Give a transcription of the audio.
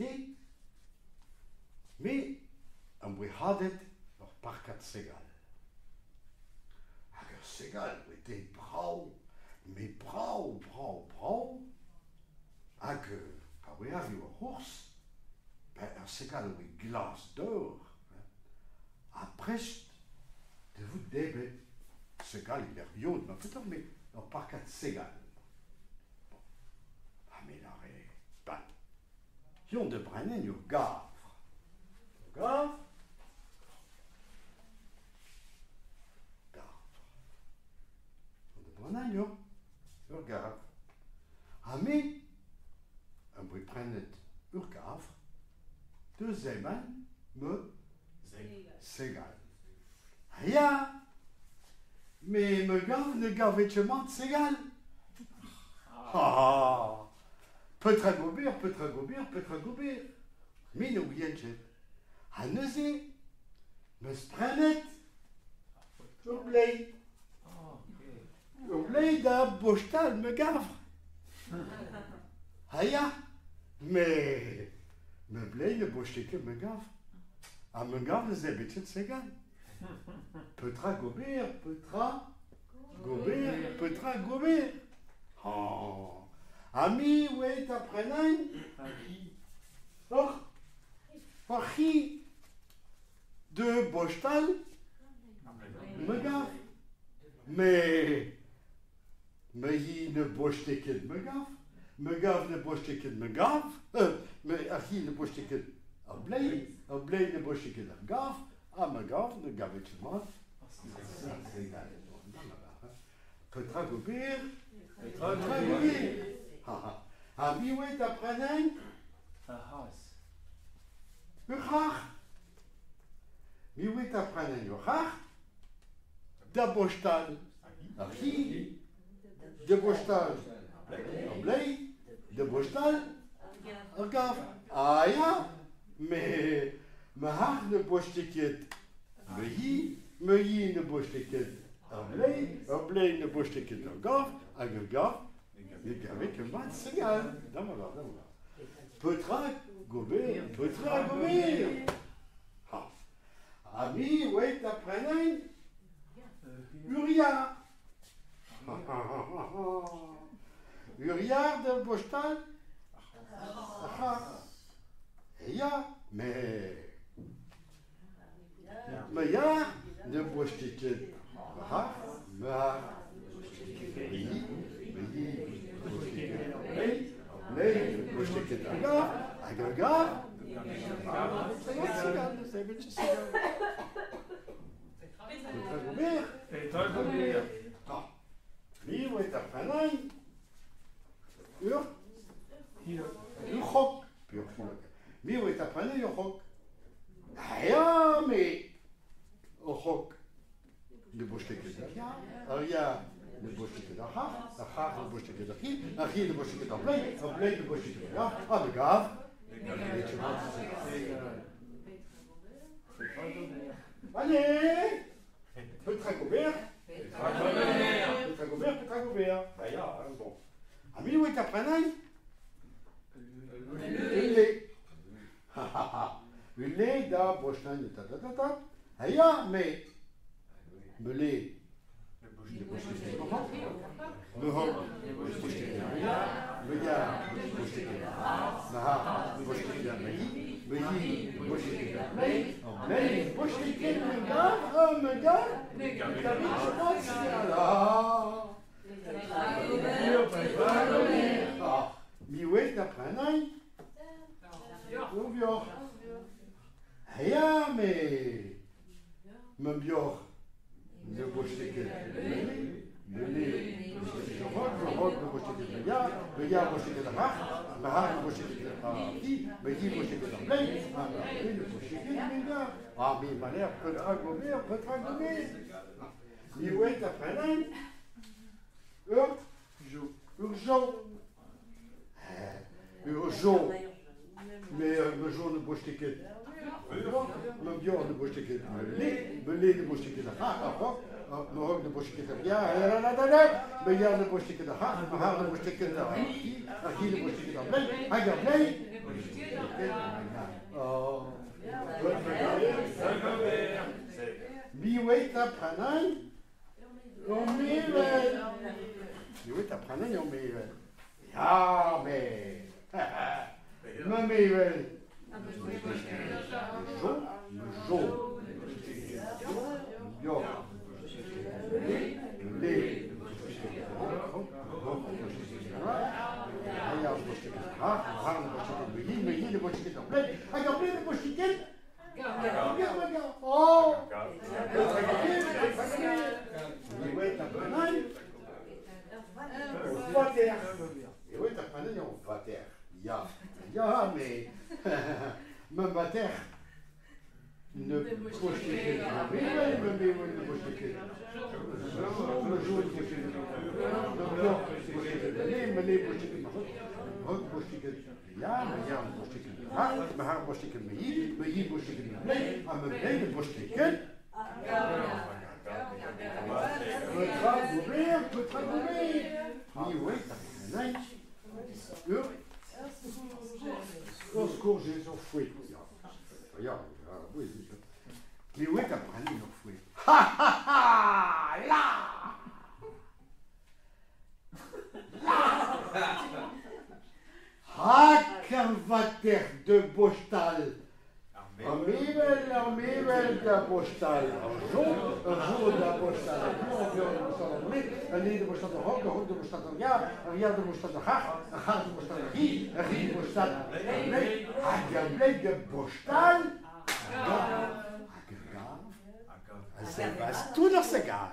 de, me am boa hadet ur parkad segal. Hag ur segal oa dezhi brav, met brav, brav, brav, hag pa oa arri ar c'hourz, ben ar segal a oa glas-dor, ha prest da vout debret. Segal e-lec'h yod ma petra, met ur parkad segal. Bon. Ha me 'lâre, ben, Hiziv da brenañ ur gavr. Ur gavr? Gavr. Da brenañ ur gavr. Ha me am boa prenet ur gavr da zebriñ ma segal. Ha ya! Me ma gavr ne gave ket mat segal. Ha! Petra gober, petra gober, petra gober? Me ne ouien ket. Ha neuze 'm eus prenet ur bleiz. Ur bleiz da bostal ma gavr. Ha ya, met ma bleiz ne boste ket ma gavr. Ha ma gavr ne zebre ket segal. Petra gober, petra gober, petra gober? Hañ! Ha me oa da prenañ ur c'hi de bostal ma gav. Met ma hi ne boste ket ma gav, ma gav ne boste ket ma gav, ar c'hi ne boste ket ar bleiz, ar bleiz ne boste ket ar gav, ha ma gav ne gave ket mat. Petra gober? Petra gober? Ha me oa da prenañ Ar c'hazh. Ur c'harr. Me oa da prenañ ur c'harr da bostal ar c'hi, da bostal ar bleiz, da bostal ar gavr. Ah ya, met ma c'harr ne boste ket ma hi, ma hi ne boste ket ar bleiz, ar bleiz ne boste ket ar gavr, hag ar gavr ne gave ket mat segal. Dam avat, dam avat. Petra gober, petra gober? Ha, ha me oa da prenañ ur yar. Ur yar da bostal? Ar c'harr. Ya, met ma yar ne boste ket ma c'harr, ma hi, ma hi ne boste ket ar bleiz, ar bleiz ne boste ket ar gavr, hag ar gavr Petra gober? Petra gober? Me oa da prenañ ur ur c'hog. Pe ur c'hog. Me oa da prenañ ur c'hog. Ah ya, met ur c'hog ne boste ket ar yar, ar yar ne boste ket ar c'harr, ar c'harr ne boste ket ar c'hi, ar c'hi ne boste ket ar bleiz, ar bleiz ne boste ket ar yar, ha me gav. Allez! Petra gober? Petra gober? Petra gober, petra gober? Ba ya, hein, bon. Ha me oa da prenañ? Ul le. Ha ha ha. Ul le da bostañ ta ta ta ta. Ha ya, met me le ne boste ket Me hog ne boste ket ar ya, me ya ne boste ket ar ma ha ne boste ket ar ma hi, me hi ne boste ket ar bleiz, ar bleiz ne boste ket me gav, ha me gav, ne gavit ket Mi oa da prenañ ur bioc'h. Ya, met ma bioc'h ne boste ket me ne boste ket ur rod, ur rod ne boste ket ma yar, ma yar ne boste ket ar marc'h, ma c'harr ne boste ket ar c'hi, ma c'hi ne boste ket ar bleiz, ha ma bleiz ne boste ket me gar. Ah, me ma petra gober, petra gober. Mi oa da prenañ ur ur jav. Ur jav. Mais ma jav ne boste ket. Ma bioc'h ne boste ket ma le, ma le ne boste ket ar c'harr, ar c'horf, Ma hog ne boste ket ar ya, me ya ne boste ket ar c'har, ma c'har ne boste ket ar c'hi, ar c'hi ne boste ket ar bleiz, hag ar bleiz. Oh. Biwet a prenañ ur mevel. Biwet a prenañ ur mevel. Ya, me. Ma mevel. Jo, jo. Yo. Le. Oh! Ya, ya, mais ma mater ne boste ket, ma mevel, ma mevel ne boste ket. Ma jo ne boste ket. Ma boste ket, ma le boste ket, ma hog boste ket. Ya, ma ya ne boste ket. Ha, ma har boste ket, ma yi, ma yi boste ket, ma blei, ha ma blei ne boste ket. Petra gober, petra gober. Mi oe, ta naik. Ur Ur skourjez ur fouet. Ya, ya, oui, Mi oe ta prenañ ur fouet. Ha ha ha! La! La! Hag ar vater de bostal. Ar mevel da bostal. Ar jo da bostal. Ar jo da bostal ar bled, ar le da bostal ar hog, ar hog da bostal ar yar, ar yar da bostal ar c'har, ar c'har da bostal ar c'hi, ar c'hi da bostal ar bled, hag ar bled da bostal. Hag ar gav. A se vaz tout ar se gav.